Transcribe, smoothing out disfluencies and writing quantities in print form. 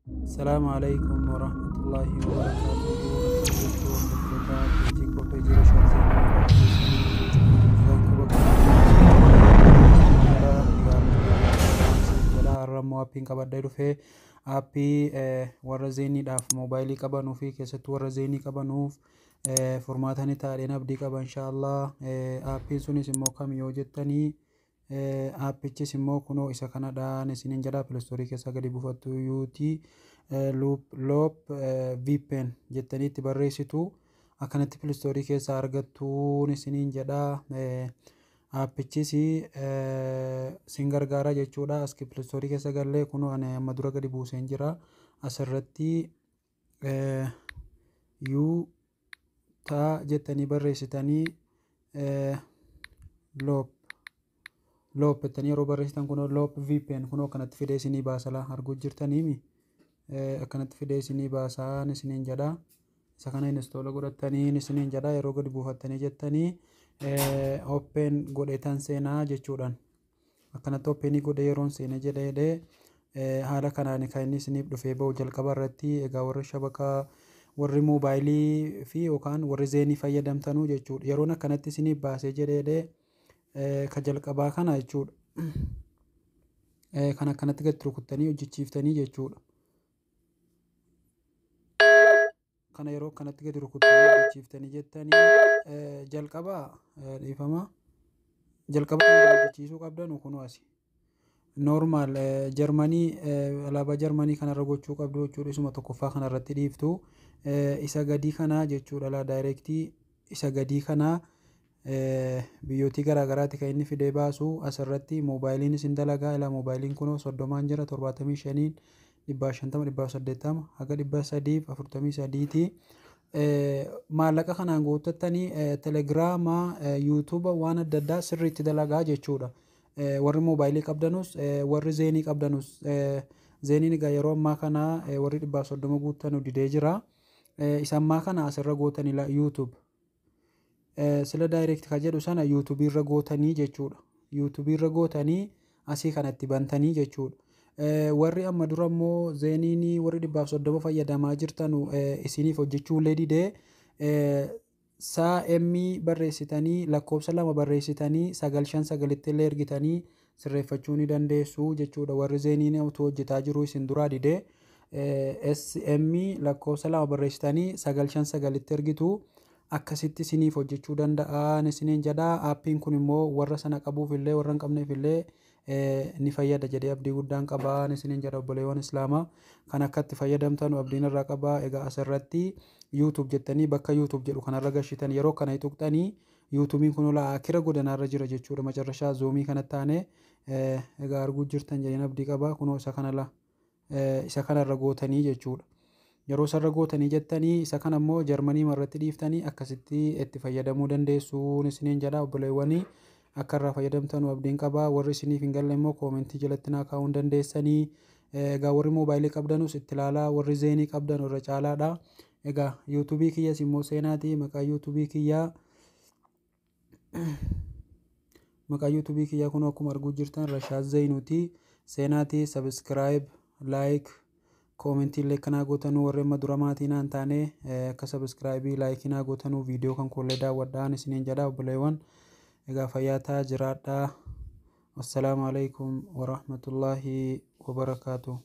Salaamu alaikum warahmatullahi wabarakatuh. Jirtu hordoftoota peejii koo, peejii Rashaad Zeenuu, nagaan koo bakka jedha. Har'a immoo aappiin qabadhee dhufee aappii warra zeeniidhaaf moobaayilii qabanuu fi keessattuu warra zeenii qabanuuf furmaata ni taa'een abdii qaba, inshaallah. Aappiin sunis immoo kam yoo jettanii, aappichis immoo kunoo isa kanadhaan isiniin jedha. Play Store keessaa gadi buufattu, yuutii loop VPN jettanii itti barreessitu, akkanatti Play Store keessaa argattuun isiniin jedha. Aappichis sin gargaara jechuudha. As Play Store keessa gallee kunoo ani amma dura gadi buuseen jira. Asirratti yuu taa jettanii barreessitanii, loop loop jettanii yeroo barreessitan, kunoo loop VPN kunoo akkanatti fidee isinii baasala. Arguu jirtaniimi, akkanatti fidee isinii baasaan isiniin jedha. Isa kana install godhattanii isiniin jedha. Yeroo gadi buufattanii jettanii open godhetan seenaa jechuudhaan, akkanatti openii godhee yeroon seene jedhee, haala kanaan kan inni isiniif dhufee bahu jalqaba irratti. Egaa warri shabakaa, warri moobaayilii fi yookaan warri zeenii fayyadamtanuu jechuudha. Yeroon akkanatti isiniif baasee jedhee, ka jalqabaa kana jechuudha. Kan akkanatti gadi rukuttanii hojjechiiftanii jechuudha. Kana yeroo akkanatti gadi rukuttanii hojjechiiftanii jettanii, jalqaba, dhiifama, jalqaba kan hojjechiisuu qabdan kunoo asi. Normal Jarmanii, alaabaa Jarmanii kanarra gochuu qabdu jechuudha. Isuma tokkoffaa kanarratti dhiiftu. Isa gadii kana jechuudha. Laa, directii isa gadii kana biyyootii garaagaraatti kan inni fidee baasu. Asirratti moobaayiliin isin dalagaa. Ilaa, moobaayiliin kunoo 30n jira, 75n, 150, 180 haga 343ti. Maallaqa kanaan guuttattanii telegiraama, yuutuuba, waan adda addaa sirriitti dalagaa jechuudha. Warri moobaayilii qabdanus, warri zeenii qabdanus, zeeniin egaa yeroo ammaa kana warri 130 guuttanu didee jira. Isa ammaa kana asirra gootanii YouTube. Sila direct ka jedhu sana yuutuubii irra gootanii jechuudha. Yuutuubii irra gootanii asii kanatti bantanii jechuudha. Warri amma dura immoo zeeniin warri 130 fayyadamaa jirtanu isiniif hojjechuu illee didee, saa emmii barreessitanii, lakkoofsa 2 barreessitanii, 959tti illee ergitanii sirreeffachuu ni dandeessu jechuudha. Warri zeeniin utuu hojjetaa jiru isin duraa didee, SM lakkoofsa 2 barreessitanii 959tti ergitu, akkasitti isiniif hojjechuu danda'an isiniin jedha. Aappiin kun immoo warra sana qabuuf illee, warra hin qabneef illee ni fayyada jedhee abdii guddaan qabaa isiniin jedha. Obboleewwan islaamaa, kan akka itti fayyadamtan abdiin irraa qabaa. Egaa asirratti YouTube jettanii bakka YouTube jedhu kanarra gashitan. Yeroo kana tuqxanii, yuutuubiin kun ola akira godanaarra jira jechuudha. Macarrashaa zoomii kanatti taane, egaa arguu jirtan jedheen abdii qabaa. Kunoo isa kana, isa kanarra gootanii jechuudha. Yeroo isarra gootanii jettanii, isa kana immoo Jarmanii irratti dhiiftanii akkasitti itti fayyadamuu dandeessuun isiniin jedha. Obboleewwanii, akka irraa fayyadamtan abdiin qabaa. Warri isiniif hin galle immoo koomentii jalatti naa kaa'uu dandeessanii. Egaa warri moobaayilii qabdanus itti ilaalaa, warri zeenii qabdan irra caalaadha. Egaa yuutuubii kiyyas immoo seenaatii, maqaa yuutuubii kiyyaa kun akkuma arguu jirtan Rashaad Zeenuuti. Seenaatii subscribe, like, koomentii illee akkanaa gootanuu, warri amma dura maatii naan taane akka subscribe, like naa gootanuu, viidiyoo kan koollee daawwadhaan isiniin jedha. Obboleewwan, egaa fayyaa jiraadhaa. Wassalaamu alaikum warahmatullaahi wabarakaatuh.